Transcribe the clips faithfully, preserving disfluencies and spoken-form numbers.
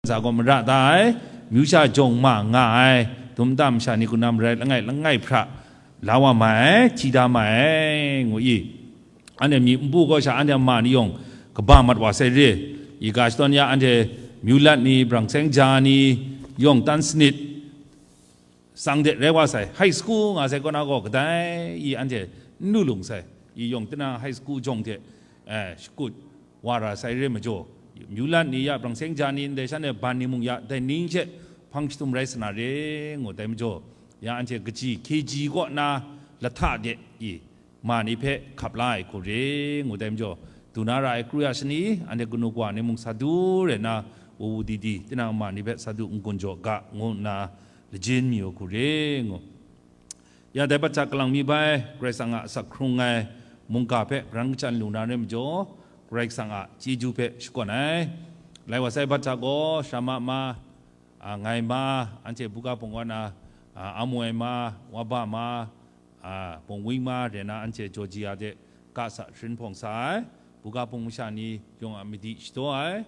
ntsa gaw mara da ai, amyu sha jawng ma nga ai, dum nta masha ni kaw na marai langai langai hpra la wa ma ai, hti da ma ai, ngu i. Anhte myi npu kaw sha anhte a ma ni yawng kaba mat wa sai re, i ga shadawn ya anhte myu lat ni, brang seng ja ni, yawng tan sanit, tsang de rai wa sai, high school nga sai kaw na gaw kadai i anhte n lu lung sai, i yawng tinang high school jawng hte, eh, shakut wa ra sai re majaw, myu lat ni ya, brang seng ja ni ndai shan e ban ni mung ya, dai ning hte hpang shatum rai sa na re ngu dai majaw, ya anhte kaji K G kaw na lahta de i ma ni hpe hkap la ai hku re ngu dai majaw, du na ra ai kru ya shani, anhte kanu kawa ni mung sa du rai na, wu wu di di, tinang ma ni hpe sa du n-gun jaw ga, ngu nna lajin mi ai hku re ngu. Ya dai bat hta kalang mi bai, Karai Kasang a asak hkrung ai mungga hpe karan kachyan lu na re majaw, Karai Kasang a chyeju hpe shakawn ai. Lai wa sai bat hta gaw, Shama ma, a, ngai ma, anhte buga pungwan a, a, Amoi ma, Waba ma, a, Bawng Wing ma, re na anhte Georgia de ka sa sharin hpawng sa ai, buga pung masha ni yawng a madi shadaw ai,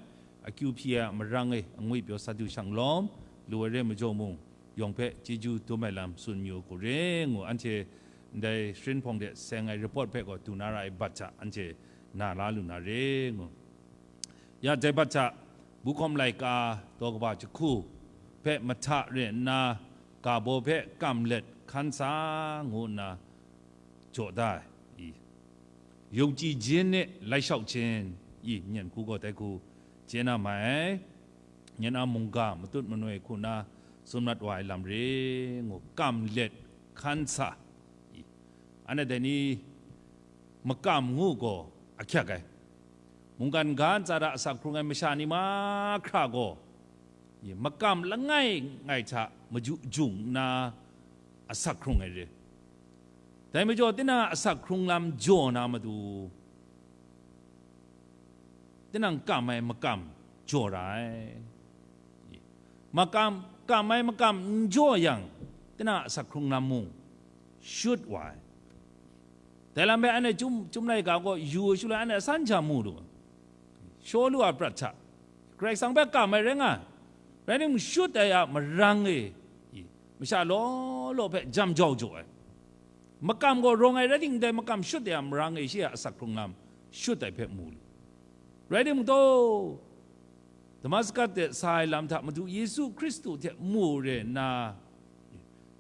akyu hpyi ai a marang e angwi pyaw sa du shang lawm, lu ai re majaw mung, yawng hpe chyeju dum ai lam tsun mayu hku re ngu, anhte ndai sharin hpawng de seng ai report hpe gaw du na ra ai bat hta anhte na la lu na re ngu. Ya dai bat hta, Buhkawm laika daw kaba jahku hpe mahta re nna, ga baw hpe kam let hkan sa ngu nna jaw da ai, i, 永济金 ne 来孝金, i, myen hku gaw dai hku chye na mai ai, nye na mungga matut manoi hku na tsun mat wa ai lam re ngu, kam let hkan sa, i, anhte dai ni makam ngu gaw ahkyak ai. Mungkan ga ntsa hta asak hkrung ai masha ni mahkra gaw, i, makam langai ngai hta maju jung nna asak hkrung ai re. Dai majaw, tinang a asak hkrung lam jaw na matu, tinang kam ai makam jaw ra ai. Makam, kam ai makam n jaw yang, tinang a asak hkrung lam mung shut wa ai. Dai lam hpe anhte Chyum, Chyum laika gaw yu shaloi anhte a san hta mu lu. Shawlu a prat hta, Karai Kasang hpe kam ai rai nga ai, rai timung, shut ai a marang e, i, masha law law hpe jam jau jaw ai. Makam gaw rawng ai rai timung, dai makam shut ai a marang e shi a asak hkrung lam shut ai hpe mu lu. Rai timung, taw, Damaskus de sa ai lam hta Madu Yesu Hkristu hte mu re nna,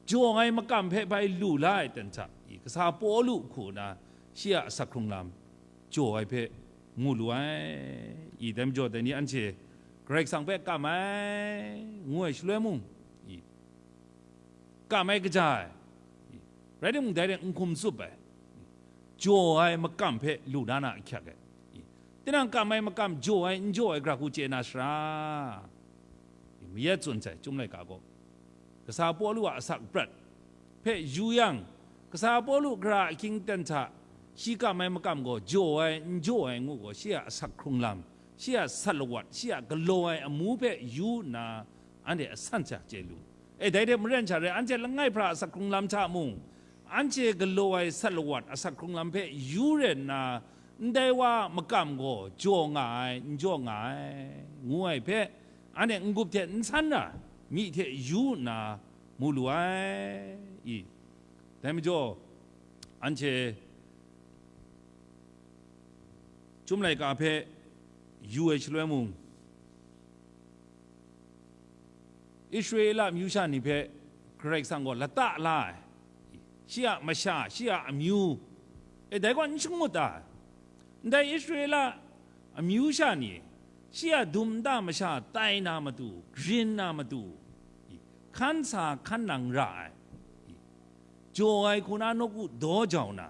jaw ai makam hpe bai lu la ai ten hta, i, kasa Pawlu hku na shi a asak hkrung lam jaw ai hpe mu lu ai, i, dai majaw, dai ni anhte Karai Kasang hpe kam ai, ngu ai shaloi mung, i, kam ai kaja ai, i, rai timung, dai de n hkum tsup ai, jaw ai makam hpe lu na na ahkyak ai, i, tinang kam ai makam jaw ai, n jaw ai, gara hku chye na sara, i, mayat tsun sai, Chyum laika gaw. Kasa Pawlu a asak prat hpe yu yang, kasa Pawlu gara ahkying ten hta shi kam ai makam gaw jaw ai, n jaw ai ngu gaw, shi a asak hkrung lam, shi a sat lawat, shi a galaw ai amu hpe yu nna, anhte a san sha chye lu. E, dai hte maren sha rai, anhte langai hpra asak hkrung lam hta mung, anhte galaw ai sat lawat asak hkrung lam hpe yu re nna, ndai wa a makam gaw jaw nga ai, n jaw nga ai, ngu ai hpe, anhte n-gup hte n san ra, myi hte yu nna mu lu ai, i. Dai majaw, anhte Chyum laika hpe yu ai shaloi mung, Israela amyu sha ni hpe Karai Kasang gaw lata la ai, shi a masha, shi a amyu, e, dai gaw n shangut ai. Ndai Israela amyu sha ni, shi a dum nta masha tai na matu, grin na matu, hkan sa hkan nang ra ai, jaw ai hku na nawku daw jau na,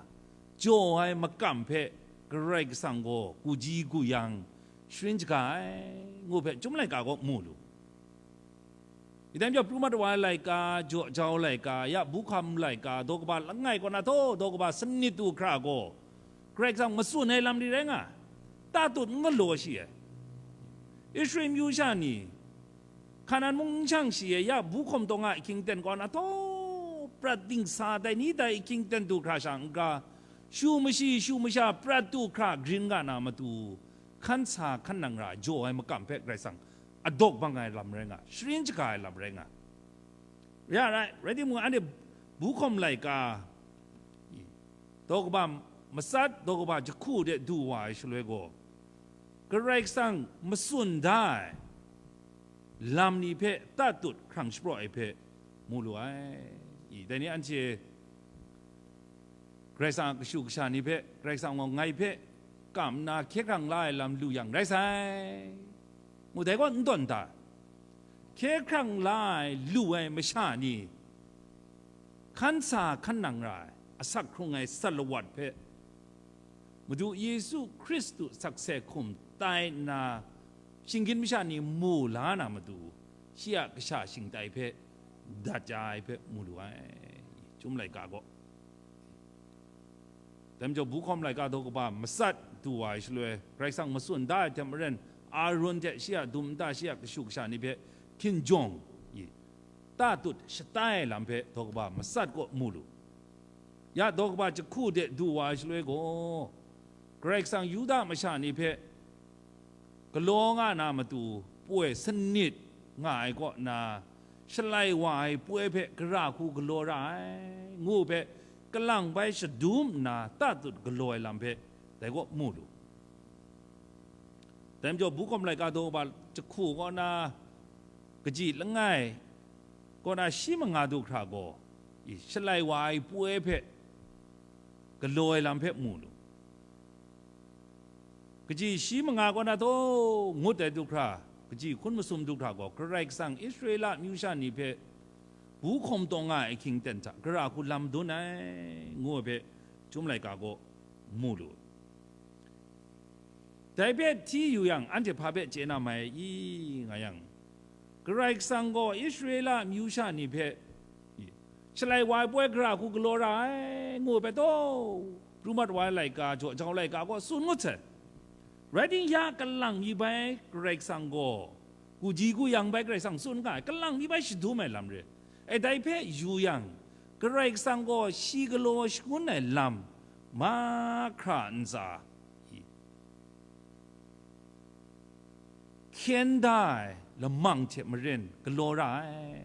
jaw ai makam hpe Karai Kasang gaw kuji kuyang sharin shaga ai, ngu hpe Chyum laika gaw mu lu. Idang jau pru mat wa ai laika, jaw jau laika, ya bu hkam laika, daw kaba langai kaw na htaw, daw kaba sanit du hkra gaw, Karai Kasang matsun ai lam ni rai nga, tatut n galaw shi ai. Israel amyu sha ni, Hkanan mung n shang shi ai, ya bu hkawm taw nga ahkying ten kaw na htaw, prat dingsa dai ni dai ahkying ten du hkra sha n-ga, shu mashi shu masha prat du hkra grin nga na matu, hkan sa hkan nang ra jaw ai makam hpe Karai Kasang adawk bang ai lam rai nga, sharin shaga ai lam rai nga. Ya rai, rai timung, anhte bu hkawm laika, daw kaba matsat, daw kaba jahku de du wa ai shaloi gaw, Karai Kasang matsun da ai lam ni hpe tatut hkrang shapraw ai hpe mu lu ai. I, dai ni anhte Karai Kasang a kashu kasha ni hpe, Karai Kasang gaw ngai hpe kam nna hkye hkrang la ai lam lu yang rai sai. Ngu dai gaw n tawn ta? Hkye hkrang la ai lu ai masha ni, hkan sa hkan nang ra ai, asak hkrung ai salawat hpe, Madu Yesu Hkristu sakse hkum tai nna, shinggyim masha ni mu la na matu, shi a kasha shingtai hpe dat ya ai hpe mu lu ai, Chyum laika gaw. Dai majaw, bu hkawm laika daw kaba matsat du wa ai shaloi, Karai Kasang matsun da ai hte maren, Aaron hte shi a dum nta, shi a kashu kasha ni hpe hkinjawng i, tatut shatai ai lam hpe daw kaba matsat kaw mu lu. Ya daw kaba jahku de du wa ai shaloi gaw, Karai Kasang Yuda masha ni hpe galaw nga na matu poi sanit nga ai kaw na, shalai wa ai poi hpe gara hku galaw ra ai, ngu hpe kalang bai shadum nna tatut galaw ai lam hpe dai kaw mu lu. Dai majaw, bu hkawm laika daw kaba jahku kaw na, kaji langai kaw na shi manga du hkra gaw, i, shalai wa ai poi hpe galaw ai lam hpe mu lu. Kaji shi manga kaw na taw ngut ai du hkra, kaji hkun masum du hkra gaw, Karai Kasang Israela amyu sha ni hpe bu hkawm taw nga ai ahkying ten hta gara hku lam dun ai, ngu ai hpe Chyum laika gaw mu lu. Dai hpe hti yu yang, anhte hpa hpe chye na mai ai i, nga yang, Karai Kasang gaw Israela amyu sha ni hpe, shalai wa ai poi gara hku galaw ra ai, ngu ai hpe taw, pru mat wa ai laika, jaw jau laika gaw tsun ngut sai. Rai timung, ya kalang mi bai Karai Kasang gaw, kuji kuyang bai Karai Kasang tsun nga ai, kalang mi bai shadum ai lam re. E, dai hpe yu yang, Karai Kasang gaw shi galaw shangun ai lam mahkra ntsa, hkyen da ai lamang hte maren galaw ra ai,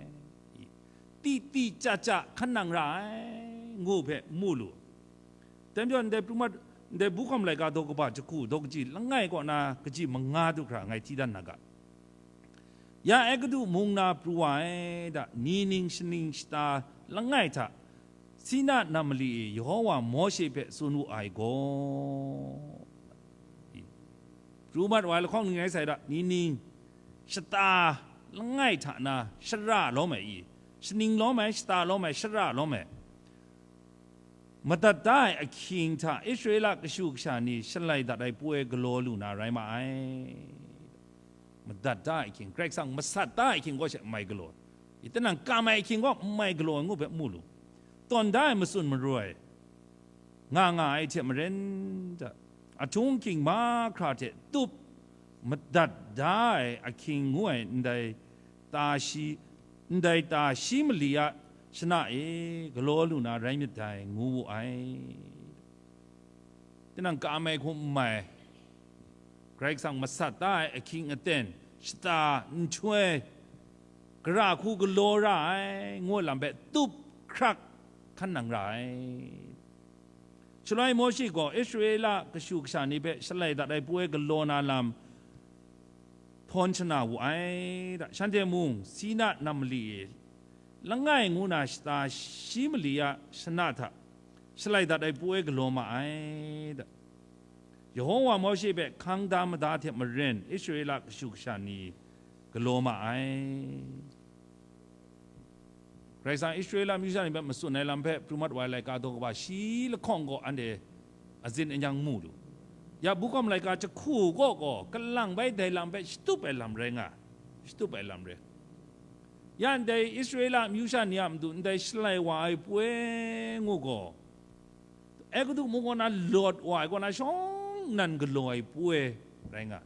ti ti chya chya hkan nang ra ai, ngu hpe mu lu. Dai majaw, ndai pru mat, ndai bu hkawm laika daw kaba jahku daw kaji langai kaw na kaji manga du hkra ngai hti dan na ga. Ya Egutu mung na pru wa ai da, ni ning shaning shata langai hta, Sina nam mali e Yehowa Mawshe hpe tsun wu ai gaw, pru mat wa ai lahkawng ni ngai sai da, ni ning shata langai hta na shara lawm ai i, shaning lawm ai, shata lawm ai, shara lawm ai, madat da ai ahkying hta Israela kashu kasha ni shalai dat ai poi galaw lu na rai ma ai. Madat da ai ahkying, Karai Kasang masat da ai ahkying kaw she n mai galaw, i, tinang kam ai ahkying kaw n mai galaw ai ngu hpe mu lu. Tawn da ai matsun maroi nga nga ai hte maren, ahtung ahkying mahkra hte tup madat da ai ahkying ngu ai ndai ta shi, ndai ta shi mali a shana e galaw lu na rai myit dai, ngu wu ai. Tinang kam ai hkum n mai, Karai Kasang masat da ai ahkying aten, shata, nhtoi, gara hku galaw ra ai, ngu lam hpe tup hkrak hkan nang ra ai. Shaloi Mawshe gaw Israela kashu kasha ni hpe shalai dat ai poi galaw na lam hpawn shana wu ai da, shanhte mung Sina nam mali e langai ngu na shata shi mali a shana hta shalai dat ai poi galaw ma ai da. Yehowa Mawshe hpe hkang da mada hte maren Israela kashu kasha ni galaw ma ai. Karai Kasang Israela amyu sha ni hpe matsun ai lam hpe pru mat wa ai laika daw kaba shi lahkawng gaw anhte azin anyang mu lu. Ya, bu hkawm laika jahku kaw gaw kalang bai dai lam hpe shatup ai lam rai nga, shatup ai lam rai. Ya, ndai Israela amyu sha ni a matu ndai shalai wa ai poi ngu gaw, Egutu mung kaw na lawt wa ai kaw na shawng nnan galaw ai poi rai nga.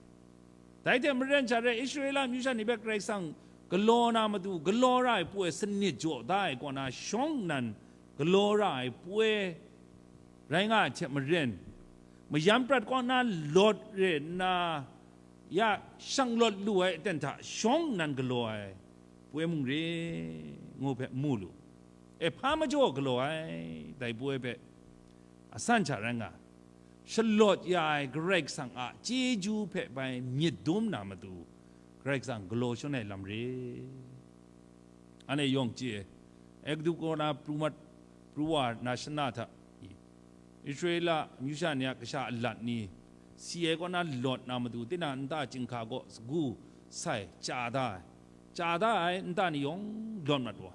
Dai hte maren sha re, Israela amyu sha ni hpe Karai Kasang galaw na matu, galaw ra ai poi sanit jaw da ai kaw na shawng nnan galaw ra ai poi rai nga ai hte maren, mayam prat kaw na lawt re nna, ya shang lawt lu ai aten hta shawng nnan galaw ai poi mung re, ngu hpe mu lu. E, hpa majaw galaw ai, dai poi hpe asan hta rai nga, shalawt ya ai Karai Kasang a chyeju hpe bai myit dum na matu, Karai Kasang galaw shangun ai lam re. Anhte yawng chye ai, Egutu kaw na pru mat, pru wa na shana hta, Israela amyu sha ni a kasha alat ni si ai kaw na lawt na matu, tinang nta chyinghka gaw sagu sai chya da ai, chya da ai nta ni yawng lawt mat wa,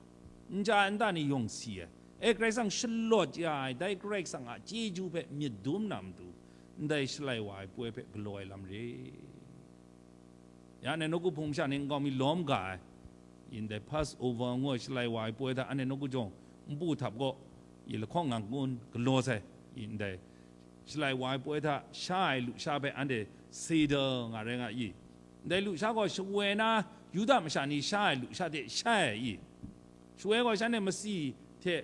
n chya ai nta ni yawng si ai. E, Karai Kasang shalawt ya ai, dai Karai Kasang a chyeju hpe myit dum na matu, ndai shalai wa ai poi hpe galaw ai lam re. Ya, anhte nawku hpung masha ni nkau mi lawm ga ai, ndai Passover ngu ai shalai wa ai poi hta anhte nawku jawng npu htap gaw, i lahkawng ngang kun galaw sai, i ndai shalai wa ai poi hta sha ai lusha hpe anhte seder nga rai nga i? Ndai lusha gaw shawoi na Yuda masha ni sha ai lusha hte shai ai i? Shawoi gaw shanhte masi hte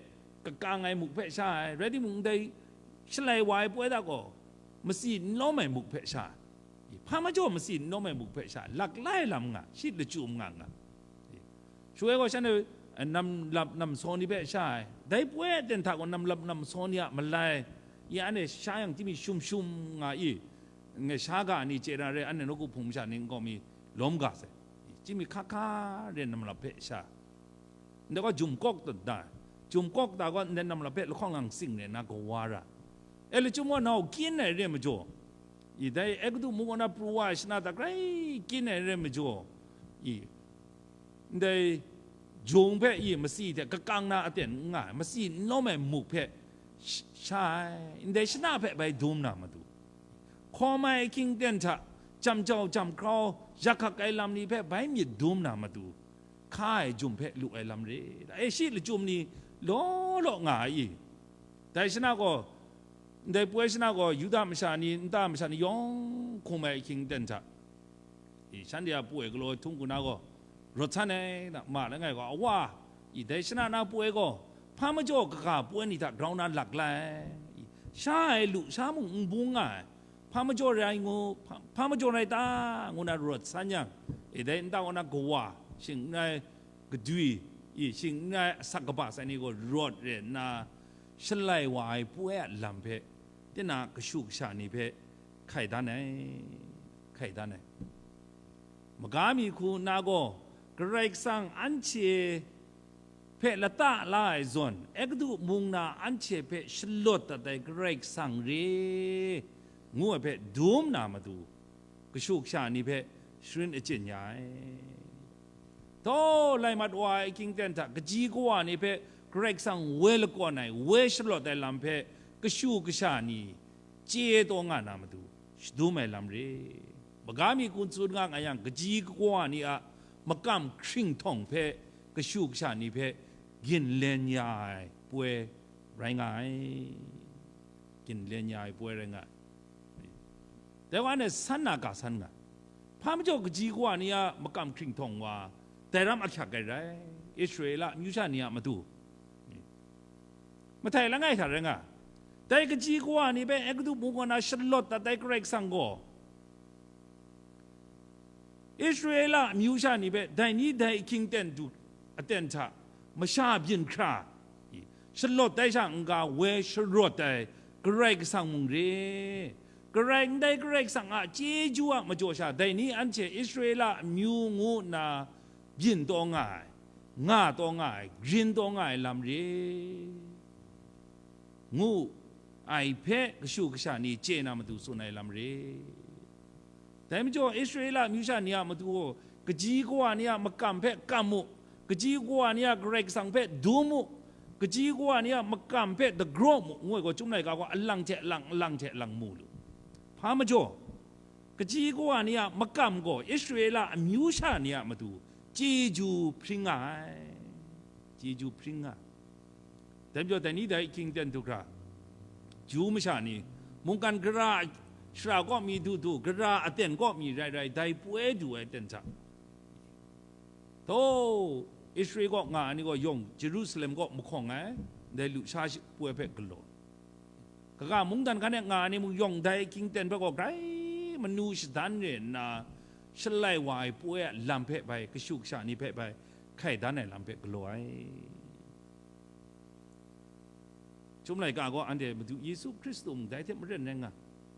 kakang ai muk hpe sha ai, rai timung, ndai shalai wa ai poi hta gaw masi n lawm ai muk hpe sha ai. Hpa majaw masi n lawm ai muk hpe sha ai, lak lai lam nga, shi lachyum nga nga. Shawoi gaw shanhte, eh, namlap namsaw ni hpe sha ai, dai poi aten hta gaw namlap namsaw ni a malai, i, anhte sha yang, chyinghka shum shum nga i? Ngai sha ga ni chye na re, anhte nawku hpung masha ni nkau mi lawm ga sai, chyinghka hka hka re namlap hpe sha. Ndai gaw jum kawk dat da, jum kawk da gaw ndai namlap hpe lahkawng lang sing re na kawa ra. E, lachyum gaw nau kyin ai re majaw, i, dai Egutu mung kaw na pru wa ai shana hta grai kyin ai re majaw, i, ndai jung hpe, i, masi hte kakang na aten n nga ai, masi n lawm ai muk hpe sh-, sha ai, ndai shana hpe bai dum na matu, hkawm ai ahkying aten hta jam jau jam grau, yak hkak ai lam ni hpe bai myit dum na matu, hka ai jum hpe lu ai lam re. E, shi lachyum ni law law nga ai i? Dai shana gaw, ndai poi shana gaw Yuda masha ni, nta masha ni yawng hkum ai ahkying aten hta, i, shanhte a poi galaw htung hku na gaw rawt san ai, ma langai gaw, awa, i, dai shana na poi gaw hpa majaw kaga poi ni hta grau na lak lai, i, sha ai lusha mung n bung nga ai, hpa majaw rai ngu, hpa, hpa majaw rai ta, ngu na rawt san yang, e, dai nta kaw na kawa, shing n rai gadwi, i, shing n rai asak kaba sai ni gaw rawt re nna, shalai wa ai poi a lam hpe, tinang kashu kasha ni hpe hkai dan ai, hkai dan ai. Maga mi hku nna gaw, Karai Kasang anhte hpe lata la ai zawn, Egutu mung na anhte hpe shalawt dat ai Karai Kasang re, ngu ai hpe dum na matu, kashu kasha ni hpe sharin achyin ya ai. Taw, lai mat wa ai ahkying aten hta kaji kawa ni hpe Karai Kasang woi lakawn ai, woi shalawt ai lam hpe kashu kasha ni chye taw nga na matu, shadum ai lam re. Maga mi hku tsun nga nga yang, kaji kawa ni a makam hkring htawng hpe kashu kasha ni hpe ginlen ya ai poi rai nga ai. Ginlen ya ai poi rai nga ai. Dai wa ne, san na ga san nga. Hpa majaw kaji kawa ni a makam hkring htawng wa, dai ram ahkyak ai rai, Israela amyu sha ni a matu. Mahtai langai hta rai nga, dai kaji kawa ni hpe Egutu mung kaw na shalawt dat ai Karai Kasang gaw, Israela amyu sha ni hpe dai ni dai ahkying aten du, aten hta masha byin hkra, shalawt ai sha n-ga woi sharawt ai Karai Kasang mung re. Karai ndai Karai Kasang a chyeju a majaw sha, dai ni anhte Israela amyu ngu nna byin taw nga ai, nga taw nga ai, grin taw nga ai lam re, ngu ai hpe kashu kasha ni chye na matu tsun ai lam re. Dai majaw, Israela amyu sha ni a matu gaw, kaji kawa ni a makam hpe kam mu, kaji kawa ni a Karai Kasang hpe dum mu, kaji kawa ni a makam hpe dagraw mu, ngu ai gaw, Chyum laika gaw alang hte alang, alang hte alang mu lu. Hpa majaw, kaji kawa ni a makam gaw Israela amyu sha ni a matu chyeju hpring nga ai, chyeju hpring nga ai. Dai majaw, dai ni dai ahkying aten du hkra, Ju masha ni, mungkan gara shara kaw mi du du, gara aten kaw mi rai rai, dai poi du ai aten hta, taw, Israel kaw nga ai ni gaw yawng Jerusalem kaw mahkawng ai, ndai lusha shi-, poi hpe galaw. Kaga mungdan hkan e nga ai ni mung yawng dai ahkying aten hpe gaw grai manu shadan re nna, Shalai wa ai poi a lam hpe bai, kashu kasha ni hpe bai, hkai dan ai lam hpe galaw ai. Chyum laika gaw anhte Madu Yesu Hkristu mung dai hte maren rai nga.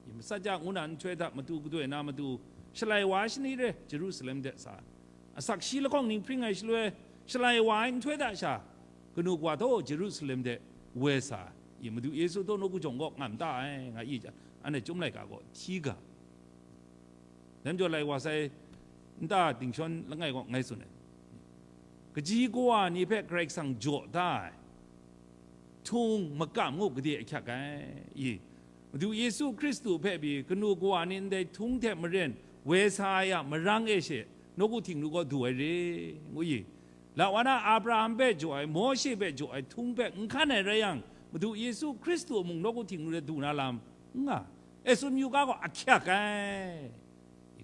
I masat ja ngu na nhtoi hta matu gadoi na matu, shalai wa ai shani re, Jerusalem de sa, asak shi lahkawng ning hpring ai shaloi, shalai wa ai nhtoi hta sha, kanu kawa htaw Jerusalem de woi sa, i Madu Yesu htaw nawku jawng kaw ngam ta ai, nga i jang, anhte Chyum laika gaw hti ga. Dai majaw lai wa sai nta dingshawng langai gaw ngai tsun ai. Kaji kawa ni hpe Karai Kasang jaw da ai htung makam ngu gade ahkyak ai. I, Madu Yesu Hkristu hpe pyi kanu kawa ni ndai htung hte maren woi sa ai a marang e she, nawku Htingnu gaw du ai re, ngu i. Lawana Abraham hpe jaw ai, Mawshe hpe jaw ai htung hpe n hkan ai rai yang, Madu Yesu Hkristu mung nawku Htingnu de du na lam n nga. E, tsun yu ga gaw ahkyak ai.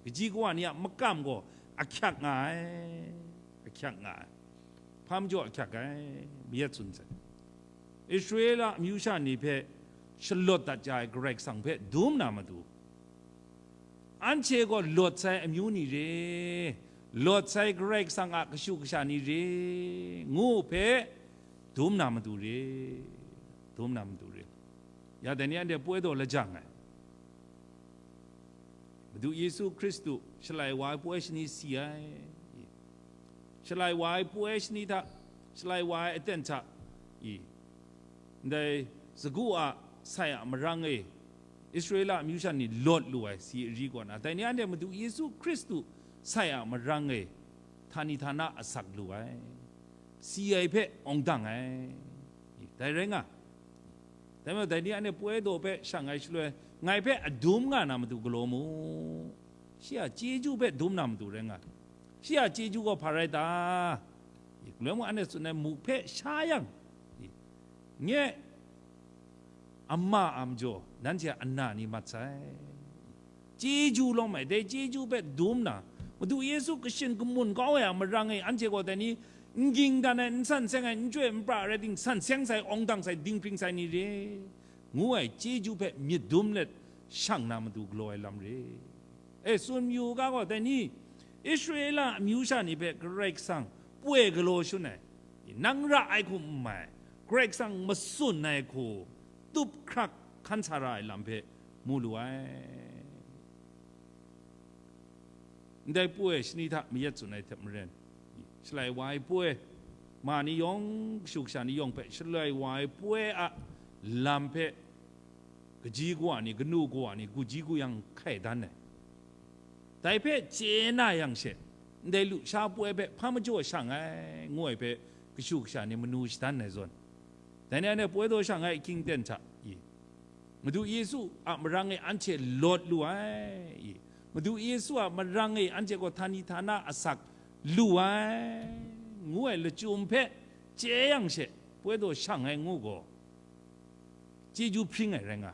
Kaji kawa ni a makam gaw ahkyak nga ai, ahkyak nga ai. Hpa majaw ahkyak ai, mayat tsun sai. Israela amyu sha ni hpe shalawt dat ja ai Karai Kasang hpe dum na matu, anhte gaw lawt sai amyu ni re, lawt sai Karai Kasang a kashu kasha ni re, ngu hpe dum na matu re, dum na matu re. Ya dai ni anhte poi daw lajang ai. Madu Yesu Hkristu shalai wa ai poi shani si ai. Shalai wa ai poi shani hta, shalai wa ai aten hta, i, ndai sagu a sai a marang e, Israela amyu sha ni lawt lu ai si ari kaw na, dai ni anhte Madu Yesu Hkristu sai a marang e, htani htana asak lu ai, si ai hpe awng dang ai, dai rai nga. Dai majaw, dai ni anhte poi daw hpe shang ai shaloi, ngai hpe adum nga na matu galaw mu. Shi a chyeju hpe dum na matu rai nga. Shi a chyeju gaw hpa rai ta? Galoi mung anhte tsun ai muk hpe sha yang, nye ama a majaw nanhte a ana ni mat sai. Chyeju lawm ai, dai chyeju hpe dum na, Madu Yesu kashin kamun kau ai a marang e, anhte gaw dai ni n ging dan ai, n san seng ai, n chyoi n pra rai ting, san seng sai, awng dang sai, dinghpring sai ni re, ngu ai chyeju hpe myit dum let shang na matu galaw ai lam re. E, tsun yu ga gaw, dai ni, Israela amyu sha ni hpe Karai Kasang poi galaw shun ai, nang ra ai hku n mai, Karai Kasang matsun ai hku tup hkrak hkan sa ra ai lam hpe mu lu ai. Ndai poi shani hta mayat tsun ai hte maren, shalai wa ai poi, ma ni yawng, kashu kasha ni yawng hpe shalai wa ai poi a lam hpe kaji kawa ni, kanu kawa ni, guji guyang hkai dan ai. Dai hpe chye na yang she, ndai lusha poi hpe hpa majaw shang ai, ngu ai hpe kashu kasha ni manu shadan ai zawn, dai ni anhte poi daw shang ai ahkying ten hta i, Madu Yesu a marang e anhte lawt lu ai, i, Madu Yesu a marang e anhte gaw htani htana asak lu ai, ngu ai lachyum hpe chye yang she, poi daw shang ai ngu gaw, chyeju hpring ai rai nga.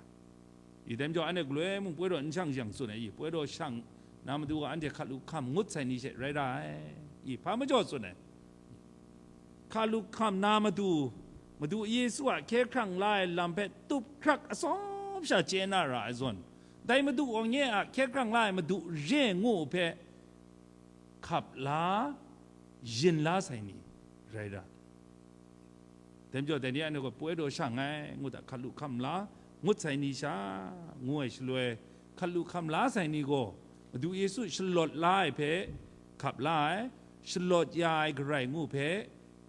I, dai majaw, anhte galoi mung poi daw n shang yang tsun ai, i, poi daw shang na matu gaw anhte hkalu hkam ngut sai ni she rai ra ai, i, hpa majaw tsun ai. Hkalu hkam na matu, Madu Yesu a hkye hkrang la ai lam hpe tup hkrak atsawm sha chye na ra ai zawn, dai Madu gaw nye a hkye hkrang la ai Madu re ngu hpe hkap la, yin la sai ni rai ra. Dai majaw, dai ni anhte gaw poi daw shang ai, ngu hta hkalu hkam la ngut sai ni sha, ngu ai shaloi, hkalu hkam la sai ni gaw, Madu Yesu shalawt la ai hpe hkap la ai, shalawt ya ai Karai ngu hpe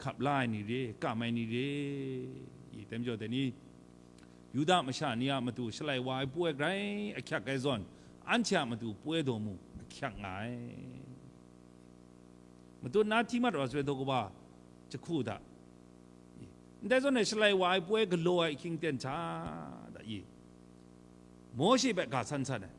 hkap la ai ni re, kam ai ni re. I, dai majaw, dai ni, Yuda masha ni a matu shalai wa ai poi grai ahkyak ai zawn, anhte a matu poi daw mu ahkyak nga ai. Matut na hti mat wa sai daw kaba jahku hta, ndai zawn e shalai wa ai poi galaw ai ahkying ten hta, da i, Mawshe hpe ga san san ai.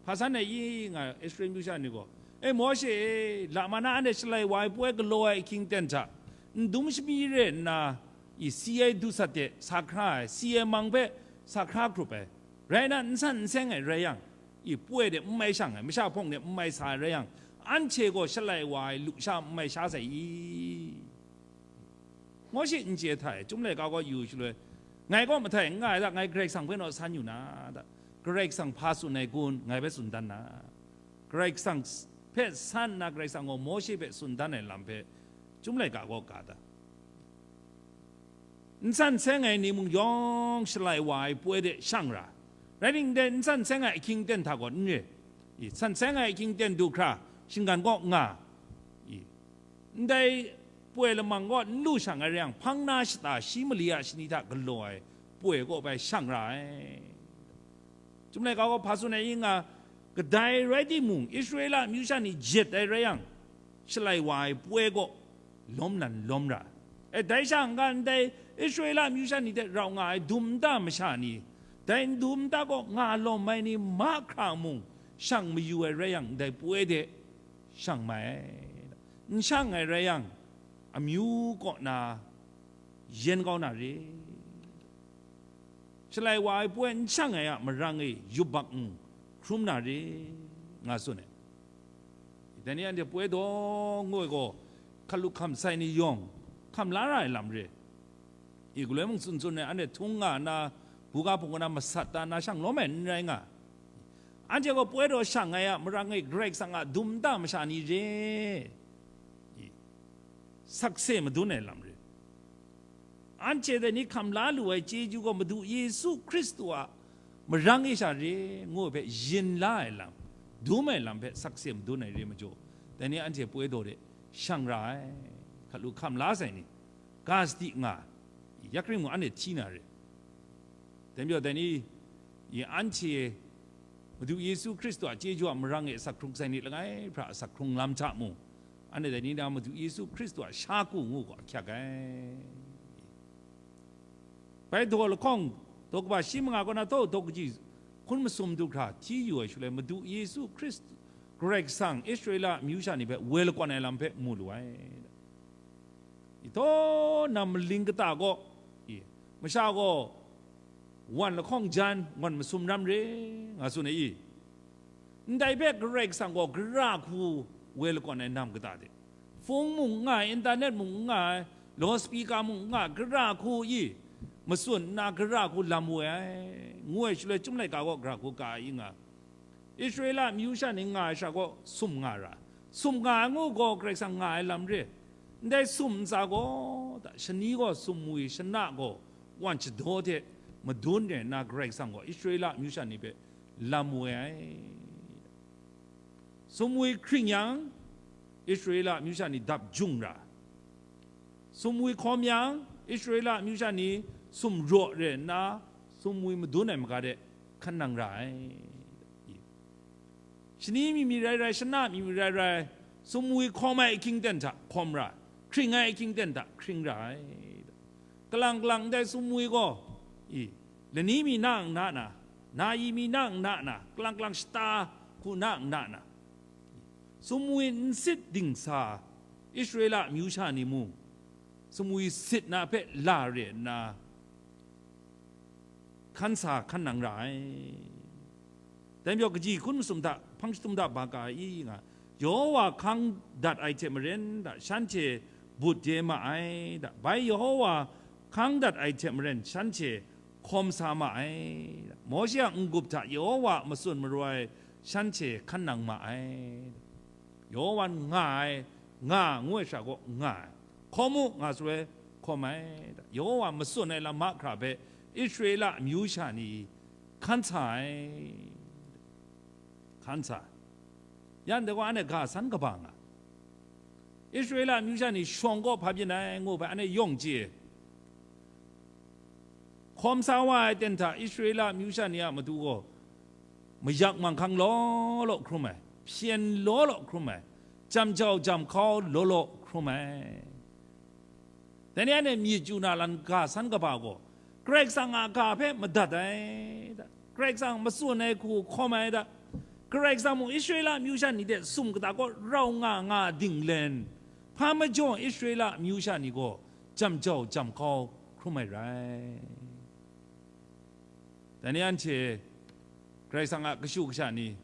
Hpa san ai i nga, Israel myu sha ni gaw, "E Mawshe e, lama na anhte shalai wa ai poi galaw ai ahkying ten hta, n dum shami re nna, i, si ai du sat de sa hkra ai, si ai mang hpe sa hkra hkrup ai, rai nna n san n seng ai rai yang, i, poi de n mai shang ai, masha hpawng de n mai sa ai rai yang, anhte gaw shalai wa ai lusha n mai sha sai i?" Mawshe n chye hta e, Chyum laika gaw yu shaloi, ngai gaw mahtai n nga ai hta, ngai Karai Kasang hpe naw san yu na hta, Karai Kasang hpa tsun ai kun, ngai hpe tsun dan na, Karai Kasang hpe san nna Karai Kasang gaw Mawshe hpe tsun dan ai lam hpe, Chyum laika gaw ga da. N san seng ai ni mung yawng Shalai wa ai poi de shang ra, rai ningdai n san seng ai ahkying ten hta gaw n re. I, san seng ai ahkying ten du hkra shinggan kaw nga. I, ndai poi lamang kaw n lu shang ai rai yang, hpang na shata shi mali a shani hta galaw ai poi kaw bai shang ra ai. Chyum laika gaw hpa tsun ai i nga, kadai rai timung, Israela amyu sha ni jet ai rai yang, Shalai wa ai poi kaw lawm nan lawm ra. E, dai sha n-ga ndai Israela amyu sha ni hte rau nga ai dum nta masha ni, dai dum nta kaw nga lawm ai ni mahkra mung shang mayu ai rai yang, ndai poi de shang mai ai. N shang ai rai yang, amyu kaw na yen kau na re. Shalai wa ai poi n shang ai a marang e yubak n hkrum na re, nga tsun ai. Dai ni anhte poi daw ngu ai gaw, hkalu hkam sai ni yawng hkam la ra ai lam re. I, galoi mung tsun tsun ai, anhte htung nga nna, buga hpung kaw na masat ta na shang lawm ai n rai nga. Anhte gaw poi daw shang ai a marang e Karai Kasang a dum nta masha ni re. I, sakse madun ai lam re. Anhte dai ni hkam la lu ai chyeju gaw Madu Yesu Hkristu a marang e sha re ngu ai hpe yin la ai lam, dum ai lam hpe sakse madun ai re majaw, dai ni anhte poi daw de shang ra ai, hkalu hkam la sai ni, ga sadi nga, yak ring mung anhte hti na re. Dai majaw dai ni, i anhte Madu Yesu Hkristu a chyeju a marang e asak hkrung sai ni langai hpra asak hkrung lam hta mung, anhte dai ni na Madu Yesu Hkristu a sha ku ngu gaw ahkyak ai. Bai daw lahkawng, daw kaba shi manga kaw na tawk daw kaji hkun masum du hkra hti yu ai shaloi, Madu Yesu Hkristu, Karai Kasang Israela amyu sha ni hpe woi lakawn ai lam hpe mu lu ai. I taw, nam maling kata gaw, i, masha gaw wan lahkawng jan ngawn masum ram re, nga tsun ai i? Ndai hpe Karai Kasang gaw gara hku woi lakawn ai nam kata de, hpung mung n nga ai, internet mung n nga ai, loudspeaker mung n nga ai, gara hku i, matsun nna gara hku lam woi ai, ngu ai shaloi, Chyum laika gaw gara hku ka ai i nga. Israela amyu sha ni nga ai sha gaw sum nga ra, sum nga ai ngu gaw Karai Kasang nga ai lam re. Ndai sum ntsa gaw, da, shani gaw sumwi shana gaw wan shadaw hte madun re nna, Karai Kasang gaw Israela amyu sha ni hpe lam woi ai. Sumwi hkring yang, Israela amyu sha ni dap jung ra. Sumwi hkawm yang, Israela amyu sha ni sumraw re nna, sumwi madun ai maga de hkan nang ra ai. Shani mi mi rai rai, shana mi mi rai rai, sumwi hkawm ai ahkying ten hta hkawm ra, hkring ai ahkying ten hta hkring ra ai. Kalang kalang ndai sumwi gaw, i, lani mi na nna na, na yi mi na nna na, kalang kalang shata hku na nna na, sumwi nsit dingsa Israela amyu sha ni mung, sumwi sit na hpe la re nna, hkan sa hkan nang ra ai. Dai majaw, kaji hkun masum hta hpang shatum hta ba ka ai i nga, Yehowa hkang dat ai hte maren, da, shanhte but de ma ai, da, bai Yehowa hkang dat ai hte maren, shanhte hkawm sa ma ai, da, Mawshe a n-gup hta Yehowa a matsun maroi shanhte hkan nang ma ai, da. Yehowa nga ai, nga ngu ai sha gaw nga ai, hkawm u nga shaloi hkawm ai, da. Yehowa matsun ai lam mahkra hpe Israela amyu sha ni hkan sa ai, hkan sa. Yan dai gaw, anhte ga san kaba nga, Israela amyu sha ni shawng gaw hpa byin ai ngu hpe anhte yawng chye. Hkawm sa wa ai ten hta Israela amyu sha ni a matu gaw mayak manghkang law law hkrum ai, hpyen law law hkrum ai, jam jau jam hkau law law hkrum ai. Dai ni anhte myit chyu na lan ga san kaba gaw, Karai Kasang a ga hpe madat ai, da. Karai Kasang matsun ai hku hkawm ai, da. Karai Kasang mung Israela amyu sha ni hte sum kata kaw rau nga nga dinglen, hpa majaw Israela amyu sha ni gaw jam jau jam hkau hkrum ai rai. Dai ni anhte Karai Kasang a kashu kasha ni,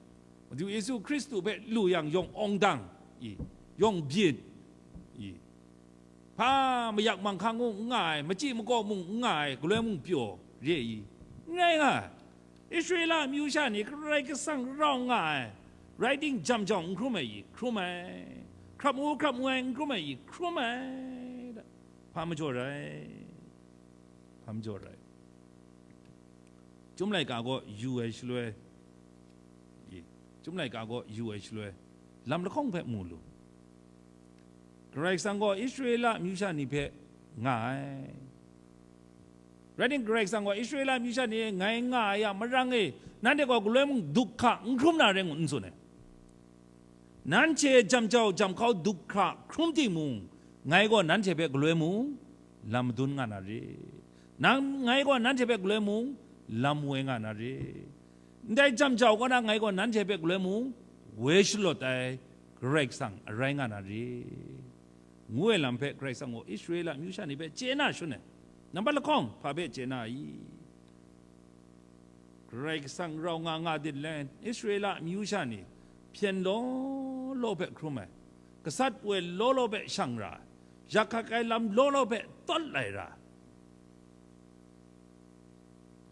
Madu Yesu Hkristu hpe lu yang yawng awng dang i, yawng byin i, hpa mayak manghkang mung n nga ai, machyi makaw mung n nga ai, galoi mung pyaw re i? N rai nga ai. Israela amyu sha ni Karai Kasang rau nga ai, Rai ting, jam jau n hkrum ai i, hkrum ai. Hkrap ngu, hkrap ngu ai n hkrum ai i, hkrum ai. Hpa majaw rai? Hpa majaw rai? Chyum laika gaw yu ai shaloi, i, chyum laika gaw yu ai shaloi, lam lahkawng hpe mu lu. Karai Kasang gaw Israela amyu sha ni hpe nga ai. Rai timung, Karai Kasang gaw Israela amyu sha ni e ngai nga ai a marang e, nanhte gaw galoi mung duk hkra n hkrum na re ngu n tsun ai. Nanhte jam jau jam hkau duk hkra hkrum timung, ngai gaw nanhte hpe galoi mung lam madun nga na re. Nang, ngai gaw nanhte hpe galoi mung lam woi nga na re. Ndai jam jau kaw na ngai gaw nanhte hpe galoi mung woi shalawt ai Karai Kasang arai nga na re, ngu ai lam hpe Karai Kasang gaw Israela amyu sha ni hpe chye na shangun ai. Nambat lahkawng hpa hpe chye na i? Karai Kasang rau nga nga dit let, Israela amyu sha ni hpyen law law hpe hkrum ai, gasat poi law law hpe shang ra ai, yak hkak ai lam law law hpe tawt lai ra ai.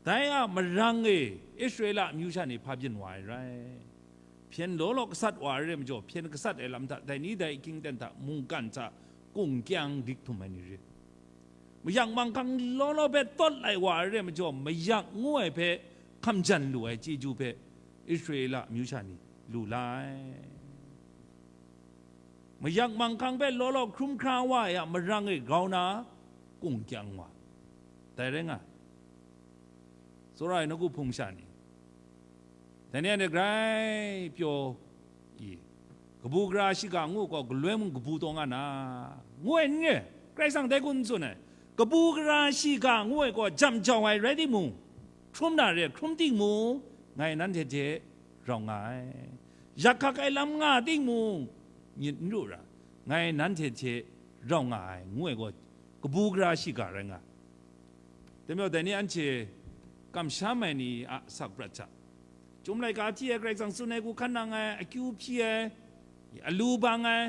Dai a marang e Israela amyu sha ni hpa byin wa ai rai? Hpyen law law gasat wa ai re majaw, hpyen gasat ai lam hta, dai ni dai ahkying aten hta, mungkan hta, kungkyang dik htum ai ni re. Mayak manghkang law law hpe tawt lai wa ai re majaw, mayak ngu ai hpe hkam jan lu ai chyeju hpe Israela amyu sha ni lu la ai. Mayak manghkang hpe law law hkrum hkra wa ai a marang e grau na kungkyang wa, dai rai nga ai. Tsawra ai nawku hpung sha ni, dai ni anhte grai pyaw i, kabu gara shiga ngu gaw galoi mung kabu taw nga na, ngu ai n re? Karai Kasang dai hku n tsun ai. Kabu gara shiga ngu ai gaw jam jau ai rai timung, hkrum na re, hkrum timung, ngai nanhte hte rau nga ai. Yak hkak ai lam nga timung, myit n ru ra, ngai nanhte hte rau nga ai, ngu ai gaw kabu gara shiga rai nga ai. Dai majaw, dai ni anhte kamsham ai ni a asak prat hta, Chyum laika hti ai, Karai Kasang tsun ai hku hkan nang ai, akyu hpyi ai, alu bang ai,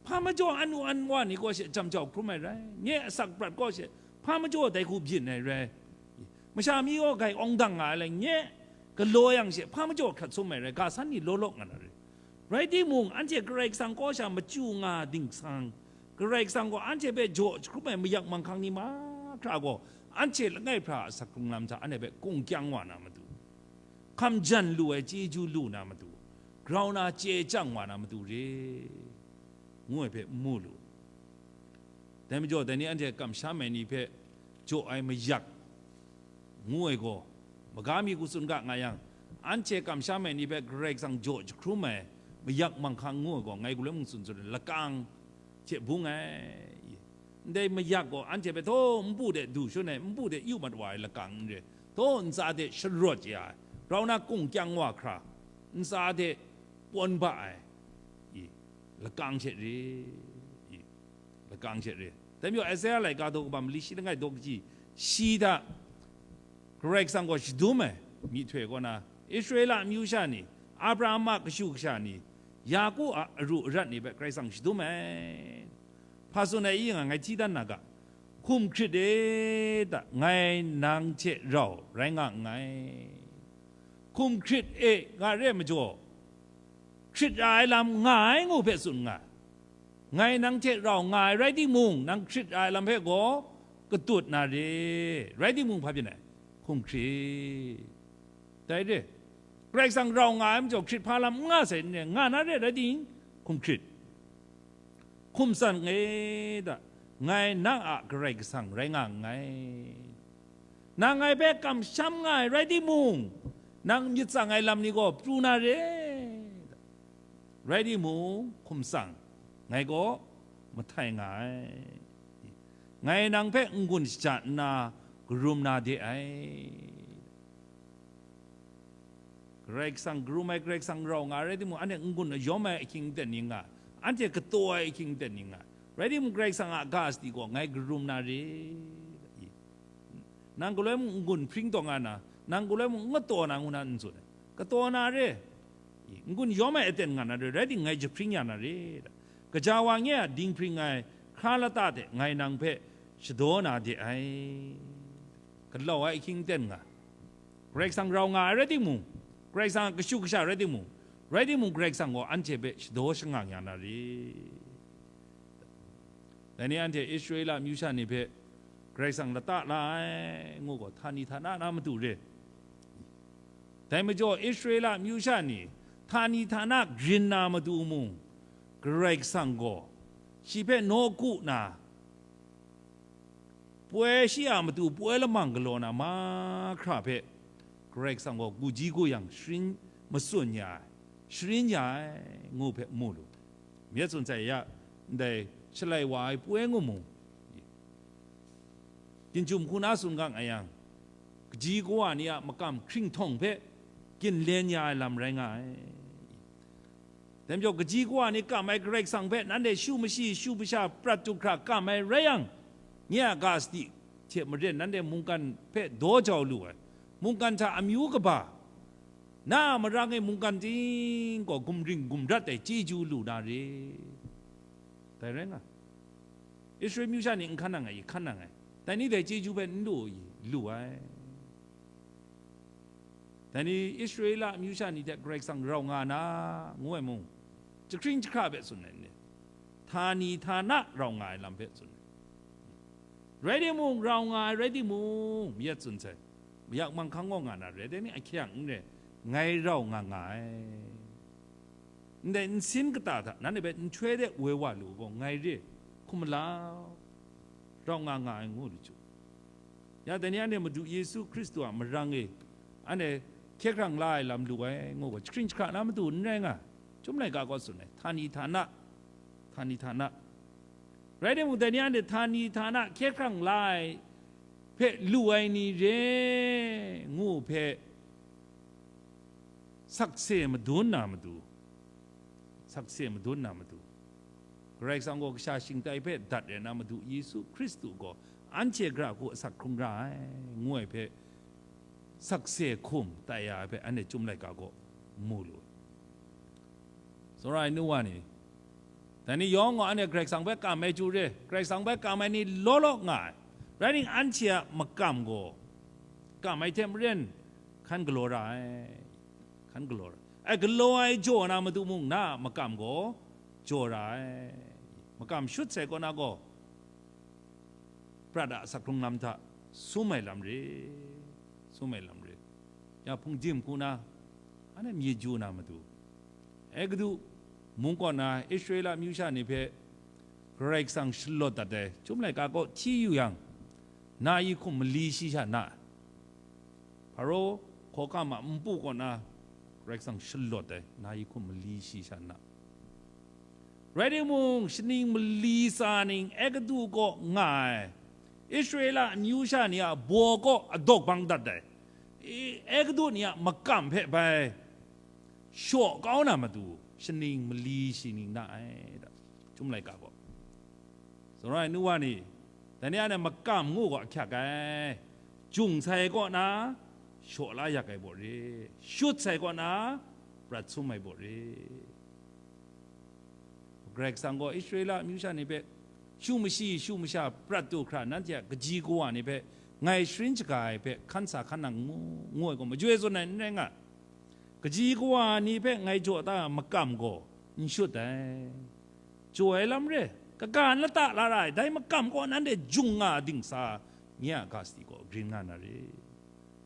hpa majaw an u an wa ni gaw she jam jau hkrum ai rai, nye asak prat gaw she hpa majaw dai hku byin ai rai, masha mi gaw grai awng dang nga ai lai, nye galaw yang she hpa majaw hkrat sum ai rai, ga san ni law law nga na rai. Rai timung, anhte Karai Kasang kaw sha machyu nga dingsang, Karai Kasang gaw anhte hpe jaw jahkrum ai mayak manghkang ni mahkra gaw, anhte langai hpra a asak hkrung lam hta anhte hpe kungkyang wa na matu, hkam jan lu ai chyeju lu na matu, grau na chye chyang wa na matu re, ngu ai hpe n mu lu. Dai majaw, dai ni anhte kamsham ai ni hpe jaw ai mayak ngu ai gaw, maga mi hku tsun ga nga yang, anhte kamsham ai ni hpe Karai Kasang jaw jahkrum ai mayak manghkang ngu ai gaw, ngai galoi mung tsun tsun ai, lakang hte bung ai. Ndai mayak gaw anhte hpe htaw npu de du shangun ai, npu de yu mat wa ai lakang n re, htaw ntsa de sharawt ya ai, grau na kungkyang wa hkra, ntsa de pawn ba ai, i, lakang hte re, i, lakang hte re. Dai majaw, Isaiah laika daw kaba mali shi langai daw kaji shi hta Karai Kasang gaw shadum ai, myihtoi kaw na, Israela amyu sha ni, Abraham a kashu kasha ni, Yaku a aru arat ni hpe Karai Kasang shadum ai. Hpa tsun ai i nga, ngai hti dan na ga, hkum hkrit e ta, ngai nang hte rau rai nga nngai. Hkum hkrit e nga re ai majaw, hkrit ra ai lam nga ai ngu hpe tsun nga, ngai nang hte rau nga ai rai timung, nang hkrit ra ai lam hpe gaw katut na re, rai timung, hpa byin ai? Hkum hkrit. Dai re, Karai Kasang rau nga ai majaw, hkrit hpa lam n nga sai n re, nga na re, rai timung, hkum hkrit. Hkum tsang e ta, ngai nang a Karai Kasang rai nga nngai. Nang ngai hpe kamsham nga ai rai timung, nang myit tsang ai lam ni gaw pru na re. Rai timung, hkum tsang, ngai gaw mahtai nga ai. Ngai nang hpe n-gun shaja nna karum na de ai. Karai Kasang karum ai, Karai Kasang rau nga ai rai timung, anhte n-gun ayawm ai ahkying aten ni nga, anhte kataw ai ahkying aten ni nga, rai timung, Karai Kasang a ga sadi gaw ngai karum na re. Nang galoi mung n-gun hpring taw nga na, nang galoi mung n kataw na ngu na n tsun ai. Kataw na re, n-gun yawm ai aten nga na re, rai timung, ngai jahpring ya na re. Gaja wa nye a dinghpring ai hkra lata de ngai nang hpe shadaw na de ai. Galau ai ahkying aten nga, Karai Kasang rau nga ai rai timung, Karai Kasang a kashu kasha rai timung, rai timung, Karai Kasang gaw anhte hpe shadaw shangang ya na re. Dai ni anhte Israela amyu sha ni hpe Karai Kasang lata la ai ngu gaw, htani htana na matu re. Dai majaw, Israela amyu sha ni htani htana grin na matu mung, Karai Kasang gaw shi hpe nawku na, poi shi a matu poi lamang galaw na mahkra hpe Karai Kasang gaw guji guyang sharin matsun ya ai, sharin ya ai ngu hpe mu lu. Myit tsun sai ya, ndai shalai wa ai poi ngu mung, Ginjum hku na tsun gang a yang, kaji kawa ni a makam hkringhtawng hpe ginlen ya ai lam rai nga ai. Dai majaw, kaji kawa ni kam ai Karai Kasang hpe nanhte shu mashi, shu masha, prat du hkra kam ai rai yang, nye a ga sadi hte maren nanhte mungkan hpe daw jau lu ai, mungkan hta amyu kaba, na a marang e mungkan ting gaw gumring gumrat ai chyeju lu na re. Dai rai nga. Israel myu sha ni n hkan nang ai, i hkan nang ai. Dai ni dai chyeju hpe n lu i, lu ai. Dai ni Israela amyu sha ni hte Karai Kasang rau nga na, ngu ai mung, jahkring jahkra hpe tsun ai ni, htani htana rau nga ai lam hpe tsun ai. Rai timung, rau nga ai rai timung, myit tsun sai, yak manghkang gaw nga na rai, dai ni ahkyang n rai, ngai rau nga nga ai. Ndai nsin kata hta nanhte hpe nhtoi de woi wa lu gaw, ngai re, hkum malau, rau nga nga ai ngu lu ju. Ya, dai ni anhte Madu Yesu Hkristu a marang e anhte hkye hkrang la ai lam lu ai ngu gaw, jahkring jahkra na matu n rai nga, Chyum laika gaw tsun ai, htani htana, htani htana. Rai timung, dai ni anhte htani htana hkye hkrang la ai hpe lu ai ni re ngu hpe, sakse madun na matu, sakse madun na matu, Karai Kasang gaw kasha shingtai hpe dat re na Madu Yesu Hkristu gaw anhte gara hku asak hkrung ra ai, ngu ai hpe, sakse hkum tai ya ai hpe anhte Chyum laika gaw mu lu. Tsawra ai nu wa ni, dai ni yawng gaw anhte Karai Kasang hpe kam ai chyu re, Karai Kasang hpe kam ai ni law law nga ai. Rai ning, anhte a makam gaw kam ai hte maren hkan galaw ra ai, hkan galaw ra ai. Galaw ai jaw na matu mung, na a makam gaw jaw ra ai. Makam shut sai kaw na gaw, prat a asak hkrung lam hta sum ai lam re, sum ai lam re. Ya hpung dim hku na, anhte myit yu na matu, Egutu mung kaw na Israela amyu sha ni hpe Karai Kasang shalawt dat ai Chyum laika kaw hti yu yang, na yi hkum mali shi sha na, Hparo hkawhkam a npu kaw na Karai Kasang shalawt ai, na yi hkum mali shi sha na. Rai timung, shaning mali tsa ning Egutu kaw nga ai, Israela amyu sha ni a baw kaw adawk bang dat ai, I-, Egutu ni a makam hpe bai shaw kau na matu, shaning mali shi ning na ai, da, Chyum laika gaw. Tsawra ai nu wa ni, dai ni anhte makam ngu gaw ahkyak ai, jung sai kaw na shaw la yak ai baw re, shut sai kaw na prat sum ai baw re. Karai Kasang gaw Israela amyu sha ni hpe, shu mashi, shu masha prat du hkra, nanhte a kaji kawa ni hpe ngai sharin shaga ai hpe hkan sa hkan nang ngu, ngu ai gaw, majoi tsun ai n rai nga. Kaji kawa ni hpe ngai jaw ta makam gaw n shut ai. Jaw ai lam re, kaga n lata la ra ai, dai makam gaw nanhte jung nga dingsa, nye a ga sadi gaw grin nga na re.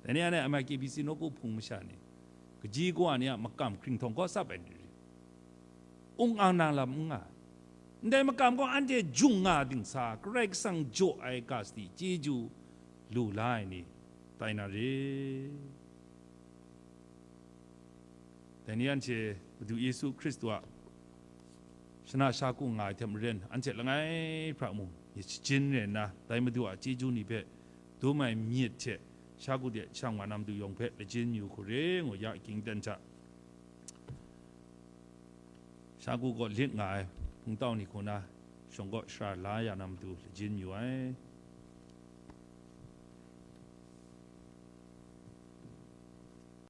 Dai ni anhte M I K B C nawku hpung masha ni, kaji kawa ni a makam hkringhtawng gaw tsap ai ni re, ung ang na lam n nga. Ndai makam gaw anhte jung nga dingsa, Karai Kasang jaw ai ga sadi chyeju lu la ai ni tai na re. Dai ni anhte Madu Yesu Hkristu a shana sha ku nga ai hte maren, anhte langai hpra mung myit shajin rai nna, dai Madu a chyeju ni hpe dum ai myit hte sha ku de shang wa na matu yawng hpe lajin yu hku re ngu ya ging dan hta, sha ku gaw lit nga ai hpungtau ni hku na shawng kaw shara la ya na matu lajin yu ai.